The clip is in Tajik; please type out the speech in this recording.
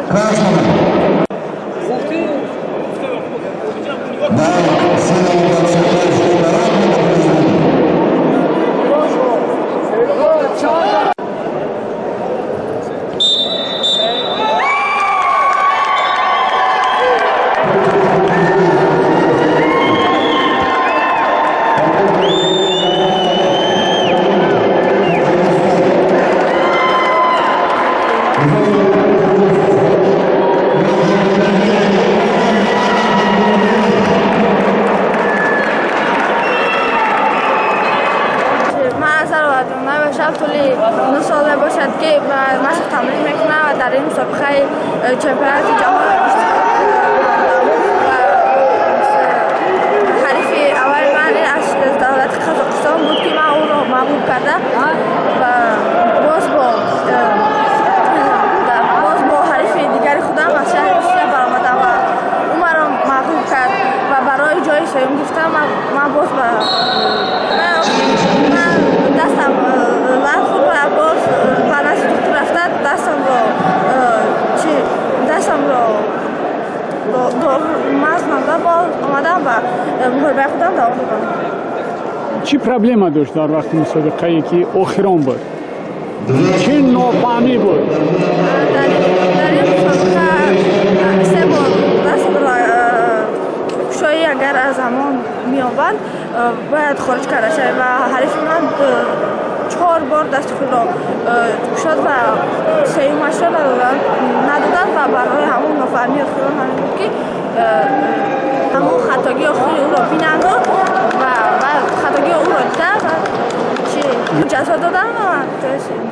Красного. Да, сына. Мебошам. Тӯли 9 сол мебошад, ки машқ тамрин мекунам ва дар ин мусобиқаи чемпионати ҷаҳон иштирок ва ҳарифи аввали ман ин аз давлати Қазоқистон буд, ки ман ӯро мағлуб кардам ва боз бо ҳарифи дигари худам аз шаҳри Русия баромадам ва ӯ маро мағлуб кард ва барои ҷои сеюм гирифтам ман боз ба ман дастам лат хӯрд ва боз ба назди духтур рафта, дастамро чи дастамро маз намуда, боз омадам ва муҳорибаи худам давом додам. Чӣ проблема дошт дар вақти мусобиқае, ки охирон буд? Чӣ нофаҳмӣ буд? Дар ин мусобиқа се бор дастамро кушоӣ, агар аз ҳамон меёбанд, бояд хориҷ карда шавад ва ҳарифи ман чор бор дасти худро кушод ва сеюмашро надоданд ва барои ҳамон нофаҳмии охирон ҳамин буд, ки ҳамон хатогии охири ӯро бинанду ва хатогии ӯро дида ва чи ҷазо доданд ва ман ҷои сеюм.